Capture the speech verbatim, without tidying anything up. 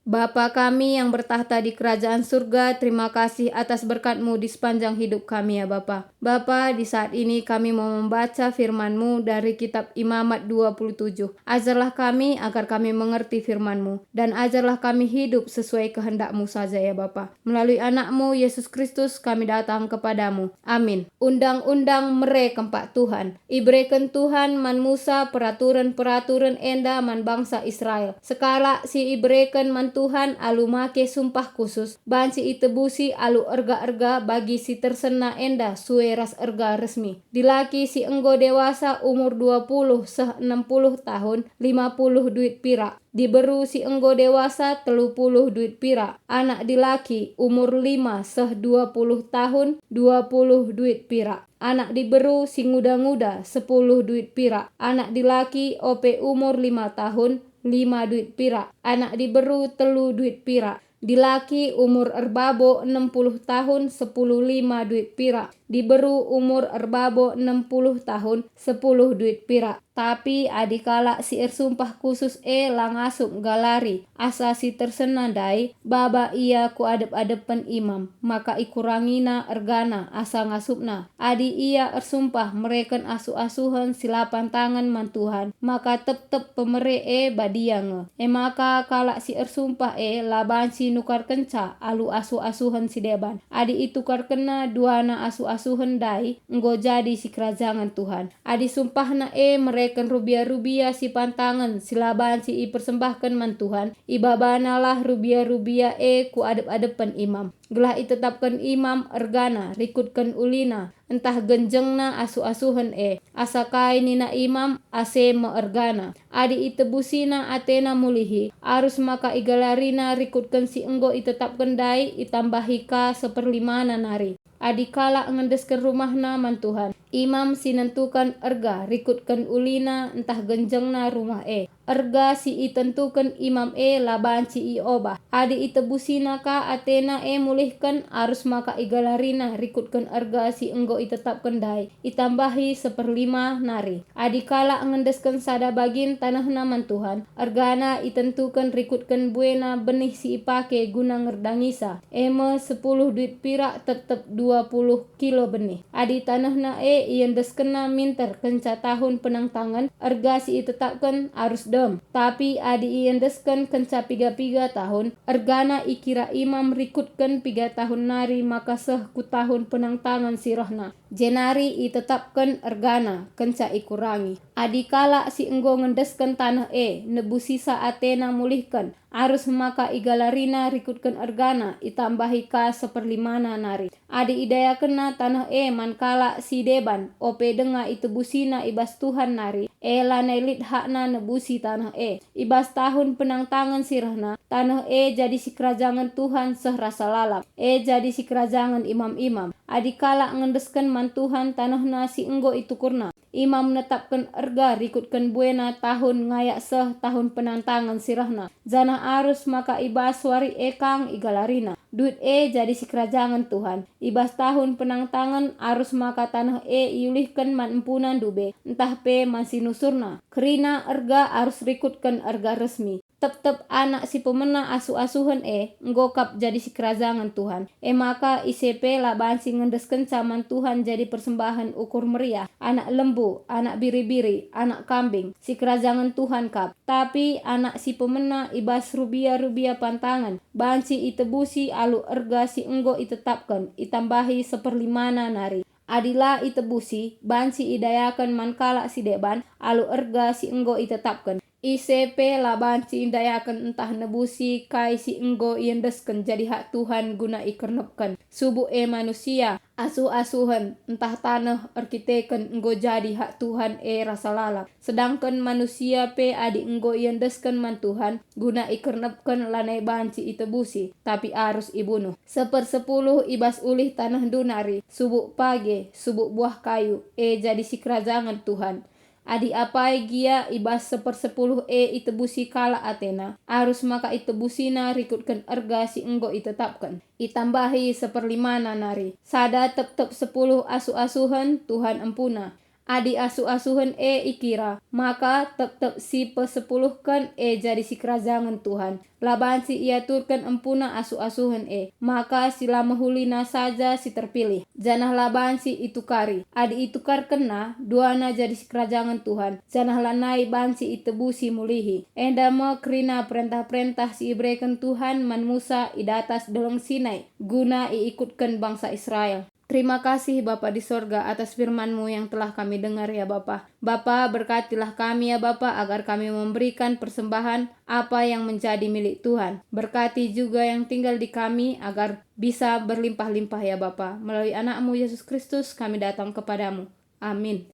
Bapa kami yang bertakhta di kerajaan surga, terima kasih atas berkat-Mu di sepanjang hidup kami, ya Bapa. Bapa, di saat ini kami mau membaca firman-Mu dari kitab Imamat dua puluh tujuh. Ajarlah kami agar kami mengerti firman-Mu, dan ajarlah kami hidup sesuai kehendak-Mu saja, ya Bapa. Melalui Anak-Mu, Yesus Kristus, kami datang kepada-Mu. Amin. Undang-undang mere kempak Tuhan. Ibereken Tuhan man Musa peraturen-peraturen enda man bangsa Israel. Sekalak si ibereken man Tuhan alu make sumpah khusus, banci itebusi alu erga-erga bagi si tersena enda sue ras erga resmi. Dilaki si enggo dewasa umur dua puluh seh enam puluh tahun, lima puluh duit pirak. Diberu si enggo dewasa, telu puluh duit pirak. Anak dilaki umur lima seh dua puluh tahun, dua puluh duit pirak. Anak diberu si nguda-nguda, sepuluh duit pirak. Anak dilaki ope umur lima tahun, lima duit pirak. Anak diberu, telu duit pirak. Dilaki umur erbabo enem puluh tahun, sepuluh lima duit pirak. Diberu umur erbabo enem puluh tahun, sepuluh duit pirak. Tapi adi kalak si ersumpah khusus e la ngasup nggalari asa si tersena ndai, baba ia ku adep-adepen imam, maka ikurangina ergana asa ngasupna. Adi ia ersumpah mereken asuh-asuhen si la pantangen man Tuhan, maka tep-tep pemere e badia nge. E maka kalak si ersumpah e la banci nukarkenca alu asuh-asuhen si deban. Adi itukarkenna duana asuh-asuhen ndai, enggo jadi sikerajangen Tuhan. Adi sumpahna e mereken rubia-rubia si pantangen si la banci ipersembahken man Tuhan, ibabanalah rubia-rubia e ku adep-adepen imam, gelah itetapken imam ergana rikutken ulina ntah genjengna asuh-asuhen e. Asa kai nina imam, ase me ergana. Adi itebusina atena mulihi, arus maka igalarina rikutken si enggo itetapken ndai, itambahi ka seperlimana nari. Adi kalak ngendesken rumahna man Tuhan, imam si nentuken erga rikutken ulina ntah genjengna rumah e. Erga si itentuken imam e la banci iobah. Adi itebusina ka atena e mulihken, arus maka igalarina rikutken erga si enggo itetapken ndai, itambahi seperlima nari. Adi kalak ngendesken sada bagin tanehna man Tuhan, ergana itentuken rikutken buena benih si ipake guna ngerdangisa, e me sepuluh duit pirak tep-tep dua puluh kilo benih. Adi tanehna e iendeskenna minter kenca tahun penangtangen, erga si itetapken arus dem. Tapi adi iendesken kenca piga-piga tahun, ergana ikira imam rikutken piga tahun nari maka seh ku tahun penangtangen si rehna. Jenari itetapken ergana kenca ikurangi. Adi kalak si enggo ngendesken taneh e nebusisa atena mulihken, arus maka igalarina rikutken ergana, itambahi ka seperlimana nari. Adi idayakenna taneh e man kalak si deban, ope denga itebusina i bas Tuhan nari, e lanai lit hakna nebusi taneh e. I bas tahun penangtangen si rehna, taneh e jadi sikerajangen Tuhan seh rasa lalap, e jadi sikerajangen imam-imam. Adi kalak ngendesken man Tuhan tanehna si enggo itukurna, imam netapken erga rikutken buena tahun ngayak seh tahun penangtangen si rehna, janah arus maka i bas wari e kang igalarina. Duit e jadi sikerajangen Tuhan. I bas tahun penangtangen arus maka taneh e iulihken man empuna ndube, ntah pe man si nusurna. Kerina erga arus rikutken erga resmi. Tep-tep anak si pemena asuh-asuhen e enggo kap jadi sikerajangen Tuhan. E maka ise pe la banci ngendeskenca man Tuhan jadi persembahen ukur meriah, anak lembu, anak biri-biri, anak kambing, sikerajangen Tuhan kap. Tapi anak si pemena i bas rubia-rubia pantangen banci itebusi alu erga si enggo itetapken, itambahi seperlimana nari. Adi la itebusi, banci idayaken man kalak si deban alu erga si enggo itetapken. Ise pe la banci ndayaken ntah nebusi kai si enggo iendesken jadi hak Tuhan guna ikernepken. Subuk e manusia, asuh-asuhen, ntah taneh erkiteken enggo jadi hak Tuhan e rasa lalap. Sedangken manusia pe adi enggo iendesken man Tuhan guna ikernepken lanai banci itebusi, tapi arus ibunuh. Sepersepuluh i bas ulih tanehndu nari, subuk page, subuk buah kayu, e jadi sikerajangen Tuhan. Adi apai gia i bas sepersepuluh e itebusi kalak atena, arus maka itebusina rikutken erga si enggo itetapken, itambahi seperlimana nari. Sada tep-tep sepuluh asuh-asuhen Tuhan empuna. Adi asuh-asuhen e ikira, maka tep-tep si pesepuluhken e jadi sikerajangen Tuhan. La banci iaturken empuna asuh-asuhen e, maka si la mehulina saja si terpilih, janah la banci itukari. Adi itukarkenna, duana jadi sikerajangen Tuhan, janah lanai banci itebusi mulihi. Enda me kerina perentah-perentah si ibereken Tuhan man Musa i datas Deleng Sinai, guna iikutken bangsa Israel. Terima kasih, Bapa di sorga, atas firman-Mu yang telah kami dengar, ya Bapa. Bapa, berkatilah kami, ya Bapa, agar kami memberikan persembahan apa yang menjadi milik Tuhan. Berkati juga yang tinggal di kami, agar bisa berlimpah-limpah, ya Bapa. Melalui Anak-Mu, Yesus Kristus, kami datang kepada-Mu. Amin.